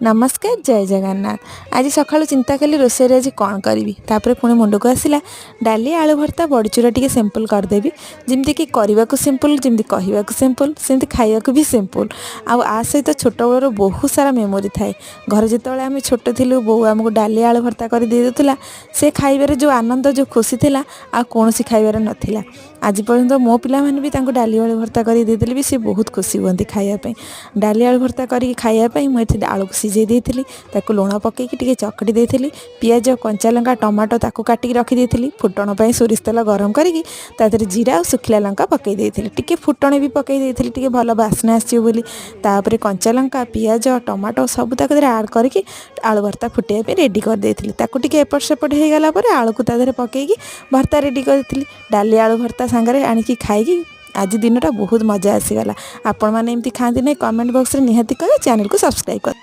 ନମସ୍କାର, ଜୟ ଜଗନ୍ନାଥ। ଆଜି ସକାଳୁ ଚିନ୍ତା କଲି, ରୋଷେଇରେ ଆଜି କ'ଣ କରିବି। ତାପରେ ପୁଣି ମୁଣ୍ଡକୁ ଆସିଲା ଡାଲି, ଆଳୁ ଭର୍ତ୍ତା, ବଡ଼ିଚୁରା, ଟିକେ ସିମ୍ପଲ୍ କରିଦେବି। ଯେମିତିକି କରିବାକୁ ସିମ୍ପଲ୍, ଯେମିତି କହିବାକୁ ସିମ୍ପଲ୍, ସେମିତି ଖାଇବାକୁ ବି ସିମ୍ପଲ୍। ଆଉ ଆ ସହିତ ଛୋଟବେଳର ବହୁତ ସାରା ମେମୋରି ଥାଏ। ଘରେ ଯେତେବେଳେ ଆମେ ଛୋଟ ଥିଲୁ, ବୋଉ ଆମକୁ ଡାଲି, ଆଳୁ ଭର୍ତ୍ତା କରି ଦେଇ ଦେଉଥିଲା। ସେ ଖାଇବାରେ ଯେଉଁ ଆନନ୍ଦ, ଯେଉଁ ଖୁସି ଥିଲା, ଆଉ କୌଣସି ଖାଇବାରେ ନଥିଲା। ଆଜି ପର୍ଯ୍ୟନ୍ତ ମୋ ପିଲାମାନେ ବି ତାଙ୍କୁ ଡାଲି, ଆଳୁ ଭର୍ତ୍ତା କରି ଦେଇଦେଲେ ବି ସେ ବହୁତ ଖୁସି ହୁଅନ୍ତି ଖାଇବା ପାଇଁ। ଡାଲି, ଆଳୁ ଭର୍ତ୍ତା କରିକି ଖାଇବା ପାଇଁ ମୁଁ ଏଠି ଆଳୁକୁ ସିଝେଇ ଦେଇଥିଲି। ତାକୁ ଲୁଣ ପକାଇକି ଟିକେ ଚକଟି ଦେଇଥିଲି। ପିଆଜ, କଞ୍ଚା ଲଙ୍କା, ଟମାଟୋ ତାକୁ କାଟିକି ରଖିଦେଇଥିଲି। ଫୁଟଣ ପାଇଁ ସୋରିଷ ତେଲ ଗରମ କରିକି ତା ଦେହରେ ଜିରା ଆଉ ଶୁଖିଲା ଲଙ୍କା ପକାଇ ଦେଇଥିଲି। ଟିକେ ଫୁଟଣ ବି ପକାଇ ଦେଇଥିଲି, ଟିକେ ଭଲ ବାସ୍ନା ଆସିବ ବୋଲି। ତାପରେ କଞ୍ଚା ଲଙ୍କା, ପିଆଜ, ଟମାଟୋ ସବୁ ତାକୁ ଦେହରେ ଆଡ଼୍ କରିକି ଆଳୁ ଭର୍ତ୍ତା ଫୁଟେଇବା ପାଇଁ ରେଡ଼ି କରିଦେଇଥିଲି। ତାକୁ ଟିକେ ଏପଟ ସେପଟ ହେଇଗଲା ପରେ ଆଳୁକୁ ତା ଦେହରେ ପକାଇକି ଭର୍ତ୍ତା ରେଡ଼ି କରିଥିଲି। ଡାଲି, ଆଳୁ ଭର୍ତ୍ତା ସାଙ୍ଗରେ ଆଣିକି ଖାଇକି ଆଜି ଦିନଟା ବହୁତ ମଜା ଆସିଗଲା। ଆପଣମାନେ ଏମିତି ଖାଆନ୍ତି ନାହିଁ, କମେଣ୍ଟ ବକ୍ସରେ ନିହାତି କହିବେ। ଚ୍ୟାନେଲକୁ ସବସ୍କ୍ରାଇବ୍ କର।